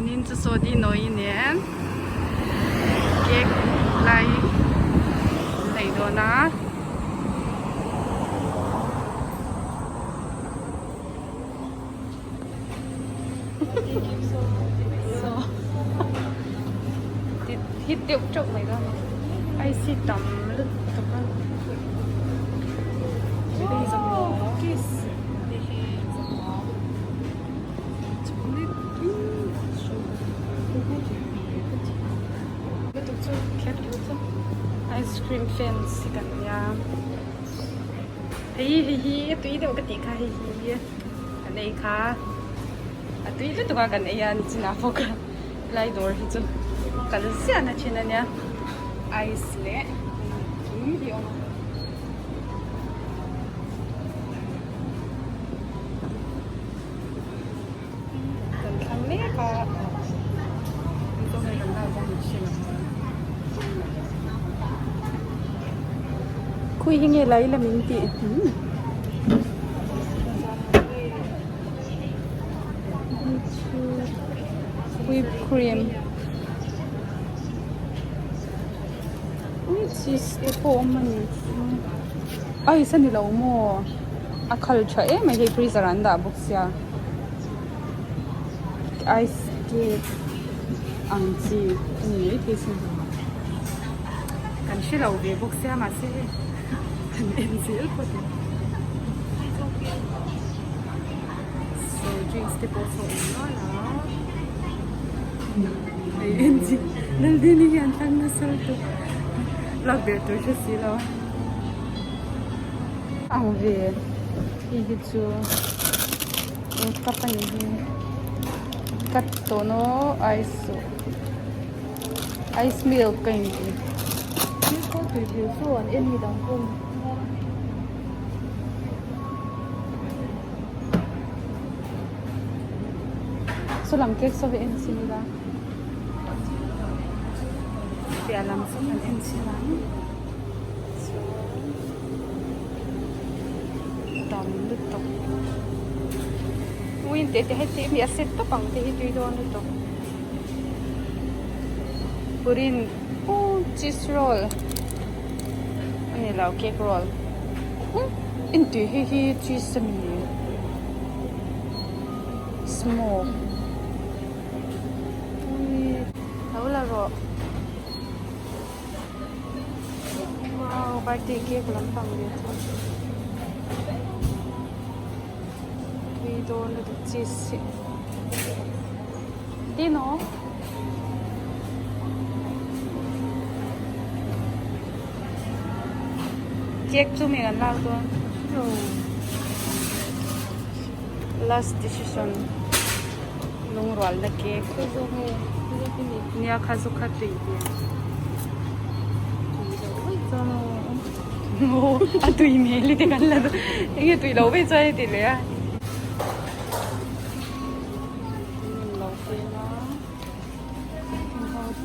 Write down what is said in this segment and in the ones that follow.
Zanin chu saw di nawi nen cake lai an lei dawn a. Hit deuh teuh mai dawn a ni. Ice hi tam lutuk a. Cookies. Ice cream fans hi kan nia hei hei hi a tui deuh ka tih kha hei hi kan ei kha a tui lutuk a kan ei a nichinah pawh kha helai dawr hi chu kal ziah na thin a nia ice leh engkim hi a awm a. Kan thlang mek a, an zawng hi kan lak dawn hre lo. Khawi hi nge lai la min tih? Whip cream cheese te pawh a awm a ni ice a ni lo maw a khal tha em mai hei freezer ah an dah bawk sia ice cake ang chi a ni maithei sin kan hre lo ve bawk sia mahse hei kan en zel phawt ang saw drinks te pawh saw awm nual a hei en chi Laldini hian thlang nasa lutuk lak ber tur hre si lo a. Ang ve hei hi chu eng cup a nih hi cut tawh naw ice ice milk a inti. Saw lam cake saw hi en chhin ila piah lam saw kan en chhin ang chuan tam lutuk win teh te heti mi a set tawp ang te hi tui dawn lutuk purin oh cheese roll a ni lo cake roll intih hei hi cheese a mi smoke lo la rawh wow birthday cake lampang ve chu tui dawn lutuk cheese hi tino. Cake chu mi kan lak dawn last decision lungrual na cake nia kha chu kha tui hmel a tui hmel hi te kan la dawn enge tui loh vek chuan heti leh a.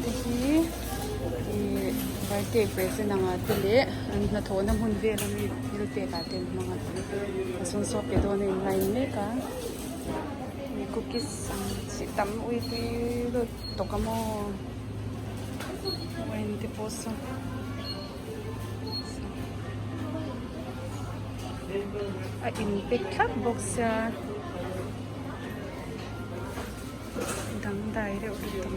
Te hi ih birthday present anga te leh an hnathawhna hmun vel ami thil pek ah te an hmang a a sawn saw pe dawn a in line mek a ih cookies ang chi tam ui pui deuh tawk a maw wine te pawh saw a in pack thlap bawk sia. Dangdai reuh lutuk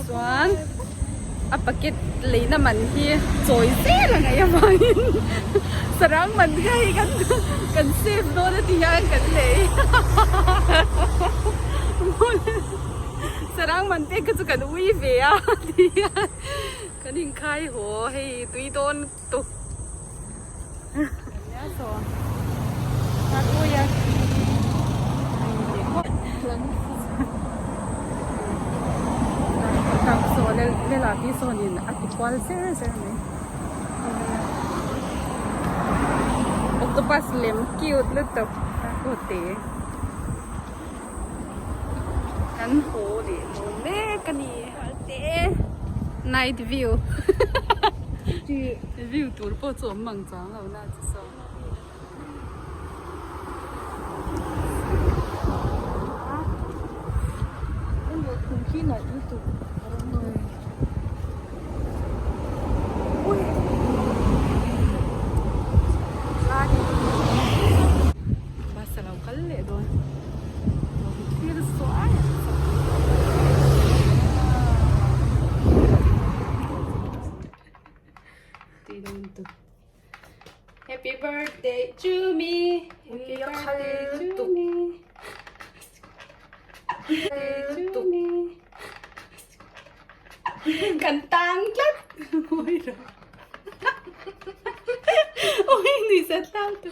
chuan a packet leina man hi chawi zel a ngaih avangin sarang man kha hei kan kan save dawn a ti hian kan lei sarang man te kha chu kan ui ve a ti hian kan inkhai haw hei tui dawn tuk Octopus lem cute lutuk te kan haw leh dawn mek a ni night view. View tur pawh chu awm mang chuang lo na chu saw. Happy birthday to me. Happy birthday to me. To me. Kan tang tlat. Ui rồi. Ui, nui sa tlang tu.